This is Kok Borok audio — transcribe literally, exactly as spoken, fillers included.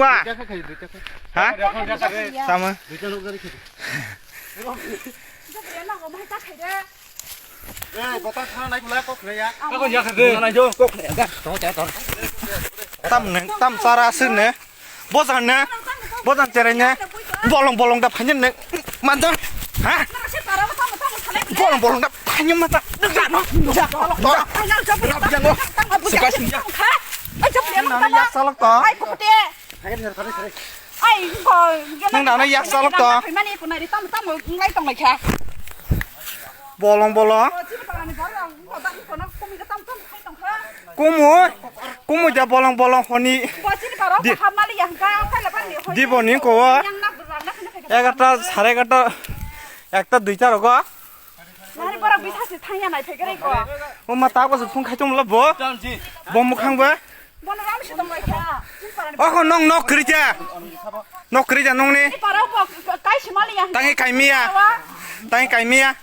Ba. Ha? Tamo. Tam ne, tam sara sir ne. Bojan ne. Bojan cherai ne. Bolong bolong da phanyen ne. Manjang. Ha? Bolong bolong da phanyen mata. Suka suka. Nang ya salak to. Ai, ko, Nang dana yak salak to. Mani ko nari tam tam ngai tong lai kha. Bolong bolong. Ko chini parani gari ang ko dan ko no kumi ka tam tam khai tong kha. Kumu, kumu ja bolong bolong honi. Ko chini paro Di- ko hamali yang ka khai la bani honi. Di boni ko wa. Yang nak berang nak nak khai. Egarta, sare egarta, ekta duita rogo. Nari borok bisa se thangya nai phegre ko. O ma ta ko se phung khai tong la bo. Bo mukhang ba. Bono ram se tong lai kha. Chini parani. Oko nong nok krija. Nok krija nong ni. Chini paro ko kai se mali yang. Tangi kai miya. Tangi kai miya.